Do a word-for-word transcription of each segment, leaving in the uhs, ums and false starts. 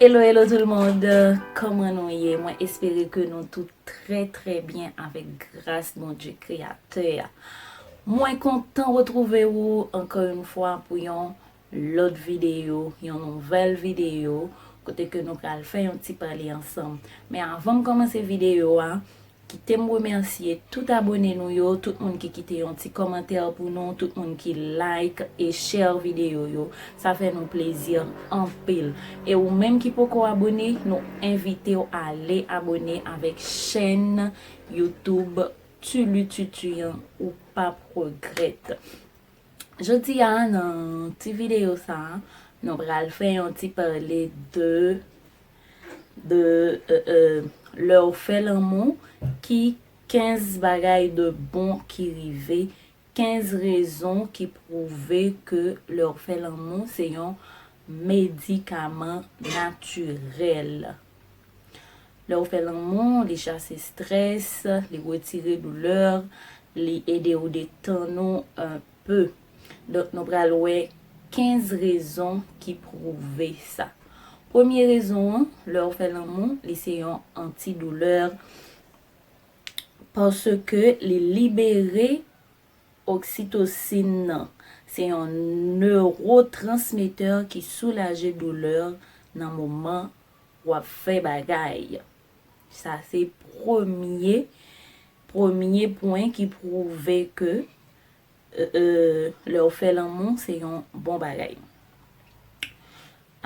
Hello, hello tout le monde, kòman nou ye? Mwen espere ke nou tout trè, trè byen avèk gras Bondye Kreyatè a. Mwen kontan retwouve ou ankò yon fwa pou yon lòt videyo, yon nouvèl videyo, kote ke nou pral fè yon ti pale ansanm. Men avan m kòmanse videyo a, kite m remèsye tout abone nou yo, tout moun ki kite yon ti kòmantè pou nou, tout moun ki like e share videyo yo. Sa fè nou plezi anpil. E ou menm ki poko abone, nou envite w ale abone avèk chèn YouTube Tulu Tutu an, ou p ap regrèt. Jodi a, nan ti videyo sa a, nou pral fè yon ti pale de, de, euh, euh, lè w fè lanmou, ki kenz bagay de bon ki rive, kenz rezon ki pwouve ke lè w fè lanmou, se yon medikaman natirèl. Lè w fè lanmou, li chase strès, li retire doulè, li ede w detann ou un peu. Donk, nou pral wè kenz rezon ki pwouve sa. Premye rezon an, lè w fè lanmou, li se yon antidoulè, paske li libere oksitosin nan. Se yon newotransmetè ki soulaje doulè nan moman w ap fè bagay. Sa se premye, premye pwen ki pwouve ke, euh, euh, lè w fè lanmou, se yon bon bagay.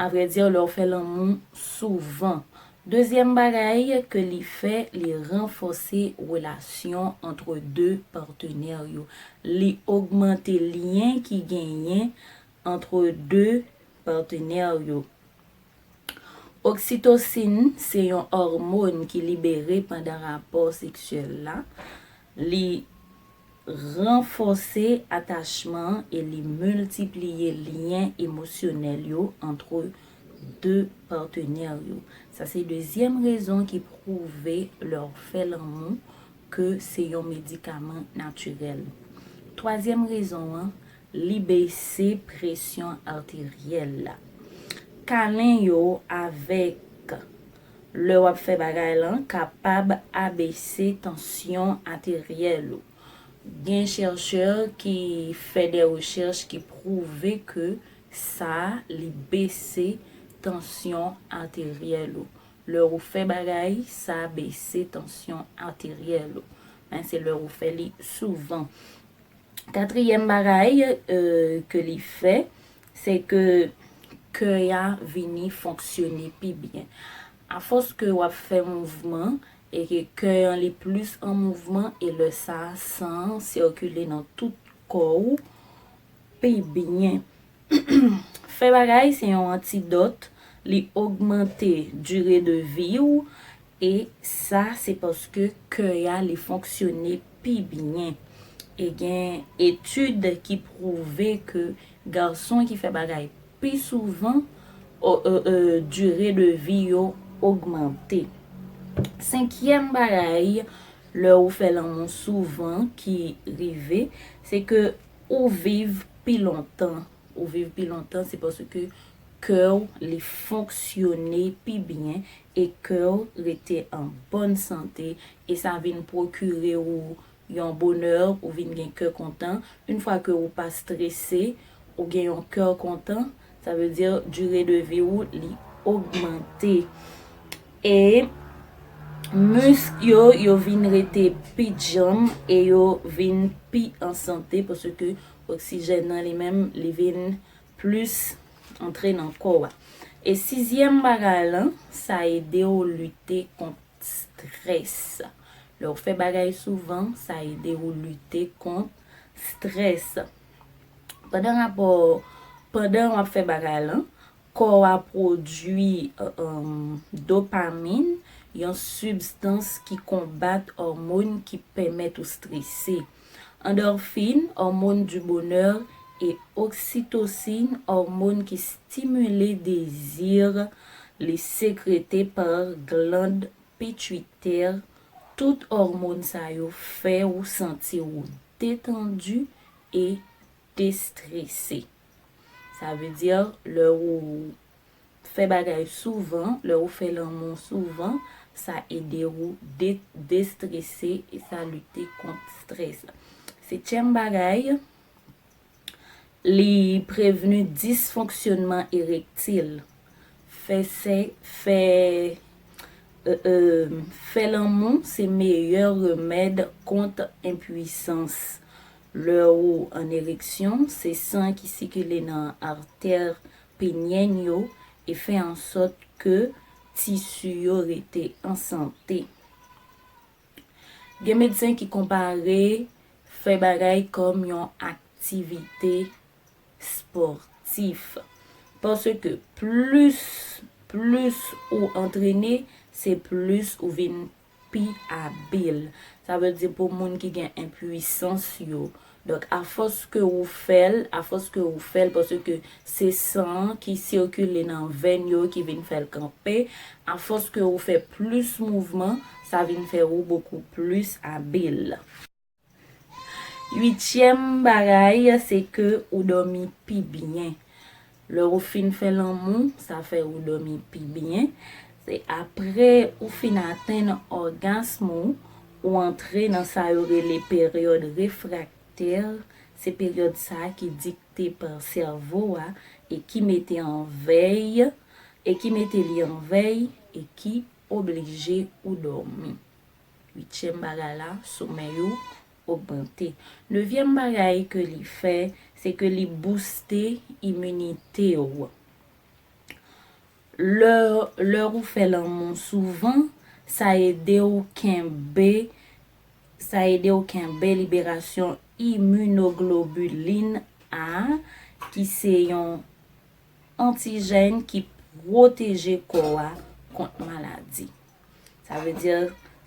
Avrèdi, lè w fè lanmou souvan. Dezyèm bagay ke li fè, li ranfòse relasyon ant de patenè yo. Li ogmante lyen ki genyen ant de patenè yo. Oksitosin se yon òmòn ki libere pandan rapò seksyèl la. Li ranfòse atachman an e li miltipliye lyen emosyonèl yo ant de patenè yo. Sa se dezyèm rezon ki pwouve lè w fè lanmou ke se yon medikaman natirèl. Twazyèm rezon an, li bese presyon ateryèl la. Kalen yo avèk lè w ap fè bagay lan kapab abese tansyon ateryèl ou. Gen chèchè ki fè de rechèch ki pwouve ke sa li bese tansyon ateryèl ou. Lè ou fè bagay, sa bese tansyon ateryèl ou. Men se lè ou fè li souvan. Katriyèm bagay, euh, ke li fè, se ke kè a vini fonksyone pi byen. Afòs ke w ap fè mouvman e ke kè an li plis an mouvman, e lè sa a, san an sikile nan tout kò ou pi byen. Fè bagay se yon antidòt, li ogmante dire de vi w, e sa se paske kè a li fonksyone pi byen. E gen etid ki pwouve ke gason ki fè bagay pi souvan, o, e, e, dire de vi yo ogmante. Senkyèm bagay, lè ou fè lanmou souvan ki rive, se ke ou viv pi lontan. Ou viv pi lontan, se paske kè w li fonksyone pi byen e kè w rete an bòn sante, e sa vin pwokire ou yon bonè, ou vin gen kè kontan. Yon fwa ke ou pa strese, ou gen yon kè kontan, sa vle di dire de vi ou li ogmante. E misk yo, yo vin rete pi djanm e yo vin pi an sante paske oksijèn nan li menm, li vin plis antre nan kò a. E sizyèm bagay lan, sa ede w lite kont strès. Lè w fè bagay souvan, sa ede w lite kont strès. Pandan rapò, pandan w ap fè bagay lan, kò a pwodui, euh, dopamin, yon sibstans ki konbat òmòn ki pèmèt ou strese. Andòfin, òmòn di bonè, e oksitosin, òmòn ki stimile dezi, li sekrete pa glann pitwitè. Tout òmòn sa yo fè ou santi ou detandi e destrese. Sa vle di, lè ou fè bagay souvan, lè ou fè lanmou souvan, sa ede ou de- destrese e sa lite kont strès. Setyèm bagay, li prevni disfonksyonman erektil. Fè sè, fè, euh, euh, fè lanmou se meyè remèd kont enpwisans. Lè ou an ereksyon, se san ki sikile nan artè penyèn yo e fè ansòt ke tisi yo rete an sante. Gen medsen ki konpare fè bagay kòm yon aktivite spòtif. Paske plis, plis ou antrene, se plis ou vin pi abil. Sa vle di pou moun ki gen enpwisans yo. Donk, afòs ke ou fè l, afòs ke ou fè l, paske se san an ki sikile nan venn yo ki vin fè l kanpe, afòs ke ou fè plis mouvman, sa vin fè ou bokou plis abil. Uityèm bagay, se ke ou dòmi pi byen. Lè ou fin fè lanmou, sa fè ou dòmi pi byen. Se apre ou fin atenn ògasm ou, ou antre nan sa yo rele peryòd refraktè. Se peryòd sa a ki dikte pa sèvo a e ki mete an vèy, e ki mete li an vèy e ki oblije ou dòmi. Uityèm bagay la, somèy ou ogmante. Nevyèm bagay ke li fè, se ke li bouste iminite w. Lè, lè ou fè lanmou souvan, sa ede w kenbe, sa ede w kenbe liberasyon iminoglobilin A, ki se yon antijèn ki pwoteje kò a kont maladi. Sa vle di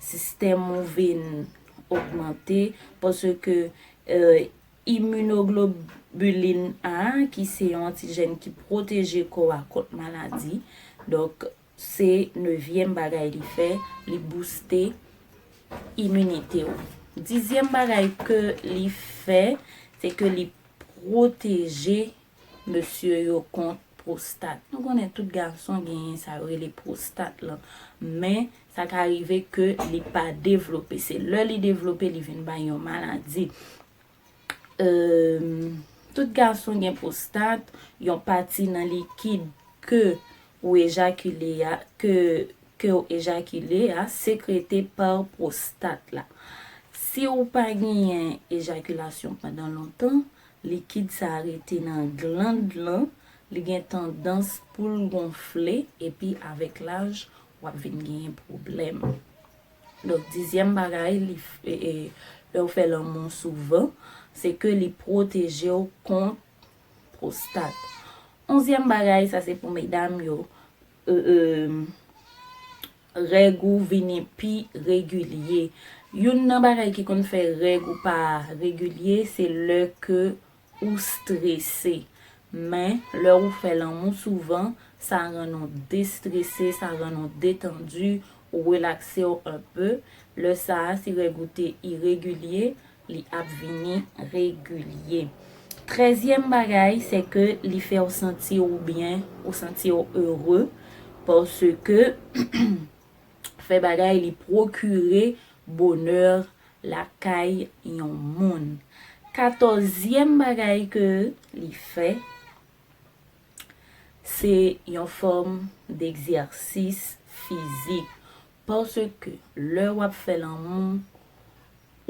sistèm ou vin ogmante paske, euh, iminoglobilin A, ki se yon antijèn ki pwoteje kò a kont maladi. Donk, se nevyèm bagay li fè, li bouste iminite w. Dizyèm bagay ke li fè, se ke li pwoteje mesye yo kont pwostat. Nou konnen tout gason genyen sa yo rele pwostat lan, men sa ka rive ke li pa devlope. Se lè li devlope, li vin bay yon maladi. Euh, tout gason gen pwostat, yon pati nan likid ke ou ejakile a, ke, ke w ejakile a, sekrete pa pwostat la. Si ou pa genyen ejakilasyon pandan lontan, likid sa a rete nan glann lan, li gen tandans pou l gonfle, epi avèk laj, w ap vin genyen pwoblèm. Donk, dizyèm bagay, li f- e- e- lè w fè lanmou souvan, se ke li pwoteje w kont pwostat. Onzyèm bagay, sa se pou medam yo, e- e- règ ou vini pi regilye. Youn nan bagay ki konn fè règ ou pa regilye, se lè ke ou strese. Men, lè ou fè lanmou souvan, sa rann ou destrese, sa rann ou detandi, ou relakse w enpe. Lè sa a, si règ ou te iregilye, li ap vini regilye. Trèzyèm bagay, se ke li fè w santi w byen, ou santi w ere, paske fè bagay, li pwokire bonè lakay yon moun. Katòzyèm bagay ke li fè, se yon fòm degzèsis fizik. Paske lè w ap fè lanmou,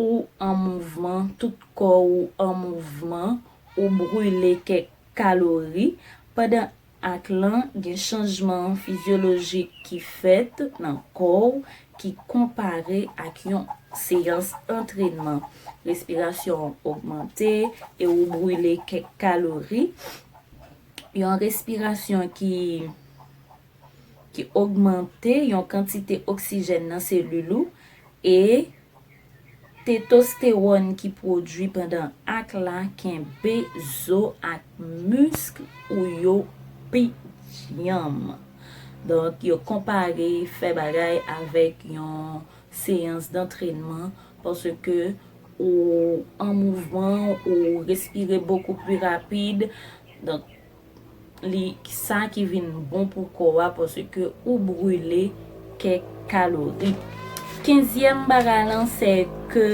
ou an mouvman, tout kò ou an mouvman, ou brile kèk kalori, pandan ak lan gen chanjman fizyolojik ki fèt nan kò w ki konpare ak yon seyans antrènman. Respirasyon w ogmante e ou brile kèk kalori. Yon respirasyon ki, ki ogmante yon kantite oksijèn nan selil ou e tetostewòn ki pwodui pandan ak la kenbe zo ak misk ou yo pi djanm. Donk, yo konpare fè bagay avèk yon seyans dantrènman, paske ou an mouvman, ou respire bokou pli rapid. Donk, li sa ki vin bon pou kò a, paske ou brile kèk kalori. Kenzyèm bagay lan, se ke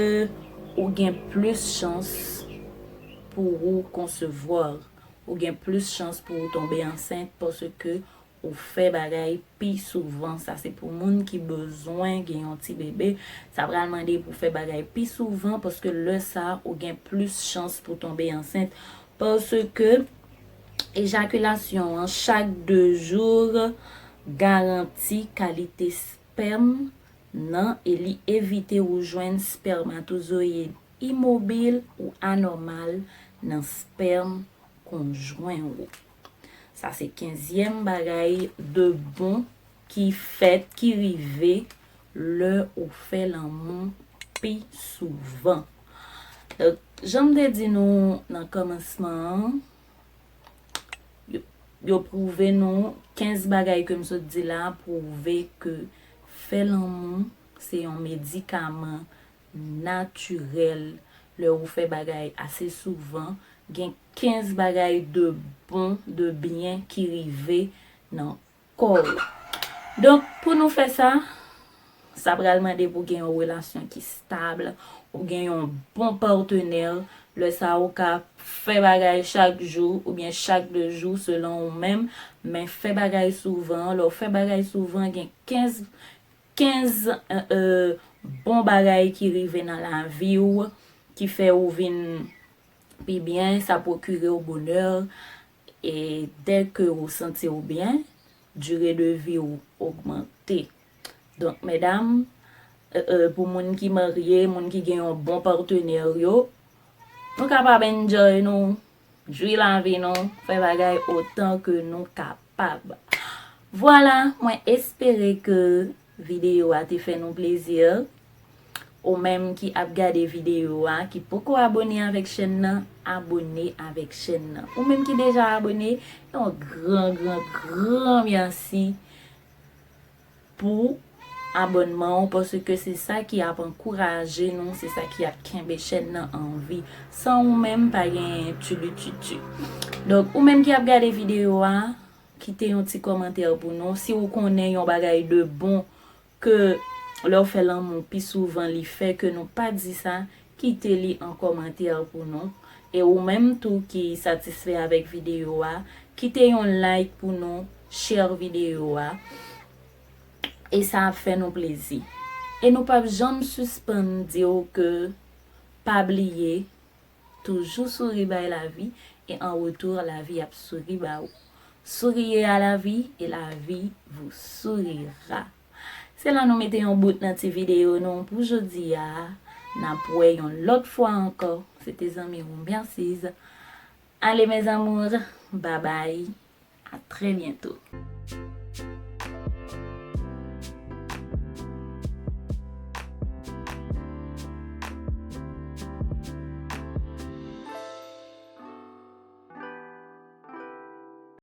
ou gen plis chans pou ou konsevwa. Ou gen plis chans pou ou tonbe ansent paske ou fè bagay pi souvan. Sa se pou moun ki bezwen gen yon ti bebe. Sa pral mande pou fè bagay pi souvan paske lè sa ou gen plis chans pou tonbe ansent. Paske ejakilasyon an chak de jou garanti kalite spèm nan e li evite ou jwenn spèmatozoyid imobil ou anòmal nan spèm konjwen ou. Sa se kenzyèm bagay de bon ki fèt, ki rive lè ou fè lanmou pi souvan. Donk, jan m te di nou nan kòmansman an, yo, yo pwouve nou, kenz bagay ke m sot di la pwouve ke fè lanmou se yon medikaman natirèl. Lè ou fè bagay ase souvan, gen kenz bagay de bon, de byen ki rive nan kò w. Donk, pou nou fè sa, sa pral mande pou gen yon relasyon ki stab, ou gen yon bon patnè. Lè sa, ou ka fè bagay chak jou oubyen chak de jou selon ou menm, men fè bagay souvan. Lè w fè bagay souvan, gen kenz, kenz, euh, euh, bon bagay ki rive nan lavi w, ki fè ou vin pi byen, sa pwokire w bonè, e dè ke ou santi w byen, dire de vi w ogmante. Donk, medam, euh, euh, pou moun ki marye, moun ki gen yon bon patnè yo, nou kapab enjoy nou, jwi lavi nou, fè bagay otan ke nou kapab. Vwala, mwen espere ke videyo a te fè nou plezi. Ou menm ki ap gade videyo a, ki poko abone avèk chèn nan, abone avèk chèn nan. Ou menm ki deja abone, yon gran, gran, gran mèsi pou abònman w, paske se sa ki ap ankouraje nou, se sa ki ap kenbe chèn nan an vi. San ou menm, pa gen tchilitchitchi. Donk, ou menm ki ap gade videyo a, kite yon ti kòmantè pou nou. Si ou konnen yon bagay de bon ke lè w fè lanmou pi souvan li fè ke nou pa di sa, kite li an kòmantè pou nou. E ou menm tou ki satisfè avèk videyo a, kite yon like pou nou, share videyo a. E sa ap fè nou plezi. E nou p ap janm sispann di w ke pa bliye, toujou souri bay lavi, e an retou, lavi ap souri ba ou. Souriez à la vie et la vie vous sourira. Se la nou mete yon bout nan ti videyo nou pou jodi a. N ap wè yon lòt fwa ankò. Se te zanmi ou Mercedes. Allez mes amours, bye bye. À très bientôt.